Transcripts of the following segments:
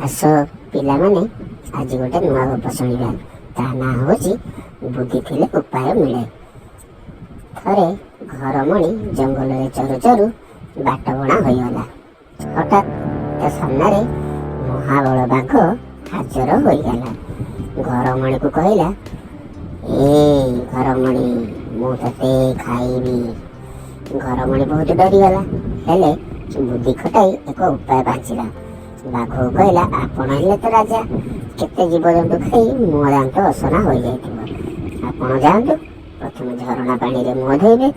ଆସ ପିଲାମାନେ, ଆଜି ଗୋଟେ ନୂଆ ଗପ ଶୁଣିବା। ତା ନାଁ ହେଉଛି ବୁଦ୍ଧି ଥିଲେ ଉପାୟ ମିଳେ। ଥରେ ଘରମଣି ଜଙ୍ଗଲରେ ଚରୁ ଚରୁ ବାଟବଣା ହୋଇଗଲା। ହଠାତ୍ ତା ସାମ୍ନାରେ ମହାବଳ ବାଘ ହାଜର ହୋଇଗଲା। ଘରମଣିକୁ କହିଲା, "ଏ ଘରମଣି, ମୁଁ ତତେ ଖାଇବି।" ଘରମଣି ବହୁତ ଡରିଗଲା, ହେଲେ ବୁଦ୍ଧି ଖଟାଇ ଏକ ଉପାୟ ପାଞ୍ଚିଲା। ବାଘକୁ କହିଲା, "ଆପଣ ହେଲେ ତ ରାଜା, କେତେ ଜୀବଜନ୍ତୁ ଖାଇ ମୋ ଦାନ୍ତ ଅସନା ହୋଇଯାଇଥିବ। ଆପଣ ଯାଆନ୍ତୁ, ପ୍ରଥମେ ଝରଣା ପାଣିରେ ମୁହଁ ଧୋଇବେ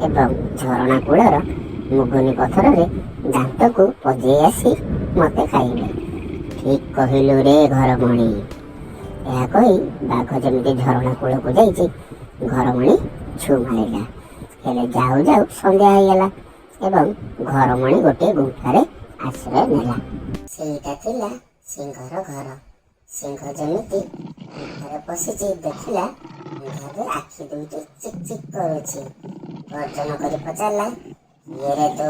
ଏବଂ ଝରଣା କୂଳର ମୁଗୁନି ପଥରରେ ଦାନ୍ତକୁ ପଜେଇ ଆସି ମୋତେ ଖାଇବେ।" "ଠିକ୍ କହିଲୁ ରେ ଘରମଣି।" ଏହା କହି ବାଘ ଯେମିତି ଝରଣା କୂଳକୁ ଯାଇଛି, ଘରମଣି ଛୁ ମାରିଲା। ହେଲେ ଯାଉ ଯାଉ ସନ୍ଧ୍ୟା ହେଇଗଲା ଏବଂ ଘରମଣି ଗୋଟିଏ ଗୁମ୍ଫାରେ ଆଶ୍ରୟ ନେଲା। ସେଇଟା ଥିଲା ସିଂହର ଘର। ସିଂହ ଯେମିତି ଗୁମ୍ଫାରେ ପଶିଛି, ଦେଖିଲା ଅନ୍ଧାରରେ ଆଖି ଦୁଇଟି ଚିକ୍ ଚିକ୍ କରୁଛି। ଗର୍ଜନ କରି ପଚାରିଲା, "କିଏ ରେ ତୁ?"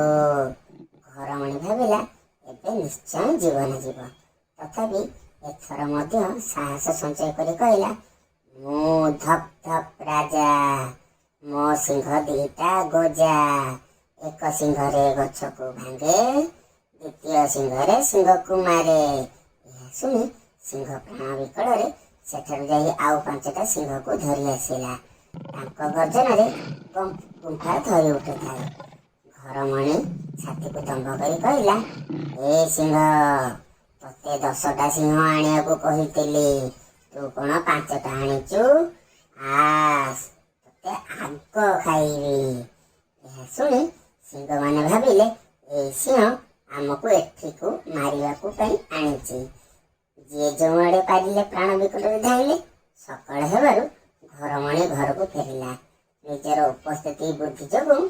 ଘରମଣି ଭାବିଲା, ଏବେ ନିଶ୍ଚୟ ଜୀବନ ଯିବ। ତଥାପି ଏଥର ମଧ୍ୟ ସାହସ ସଞ୍ଚୟ କରି କହିଲା, "ମୁଁ ଧପ୍ ଧପ୍ ରାଜା। ମୋ ଶିଙ୍ଗ ଦିଟା ଗୋଜା। ଏକ ଶିଙ୍ଗରେ ଗଛକୁ ଭାଙ୍ଗେ, ଦ୍ୱିତୀୟ ଶିଙ୍ଗରେ ସିଂହକୁ ମାରେ।" ଏହା ଶୁଣି ସିଂହ ପ୍ରାଣ ବିକଳରେ ସେଠାରୁ ଯାଇ ଆଉ ପାଞ୍ଚଟା ସିଂହକୁ ଧରି ଆସିଲା। ତାଙ୍କ ଗର୍ଜନରେ ଗୁମ୍ଫା ଥରି ଉଠୁଥାଏ। ଘରମଣି ଛାତିକୁ ଦମ୍ଭ କରି କହିଲା, "ଏ ସିଂହ, ତତେ 10ଟା ସିଂହ ଆଣିବାକୁ କହିଥିଲି, ତୁ କଣ ପାଞ୍ଚଟା ଆଣିଛୁ? ଆସ, ତତେ ଆଗ ଖାଇବି।" ଏହା ଶୁଣି ସିଂହମାନେ ଭାବିଲେ, ଏଇ ସିଂହ ଆମକୁ ଏଠିକୁ ମାରିବାକୁ ପାଇଁ ଆଣିଛି। ଯିଏ ଯେଉଁଆଡ଼େ ପାରିଲେ ପ୍ରାଣ ବିକଳରେ ଧାଇଁଲେ। ସକାଳ ହେବାରୁ ଘରମଣି ଘରକୁ ଫେରିଲା। ନିଜର ଉପସ୍ଥିତି ବୁଦ୍ଧି ଯୋଗୁଁ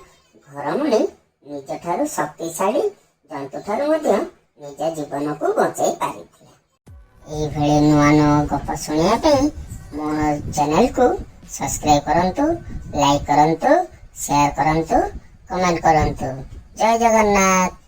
ଘରମଣି ନିଜଠାରୁ ଶକ୍ତିଶାଳୀ ଜନ୍ତୁଠାରୁ ମଧ୍ୟ ନିଜ ଜୀବନକୁ ବଞ୍ଚାଇ ପାରିଥିଲା। ଏଇଭଳି ନୂଆ ନୂଆ ଗପ ଶୁଣିବା ପାଇଁ ମୋ ଚ୍ୟାନେଲକୁ ସବସ୍କ୍ରାଇବ କରନ୍ତୁ, ଲାଇକ୍ କରନ୍ତୁ, ସେୟାର କରନ୍ତୁ, କମେଣ୍ଟ କରନ୍ତୁ। ଜୟ ଜଗନ୍ନାଥ।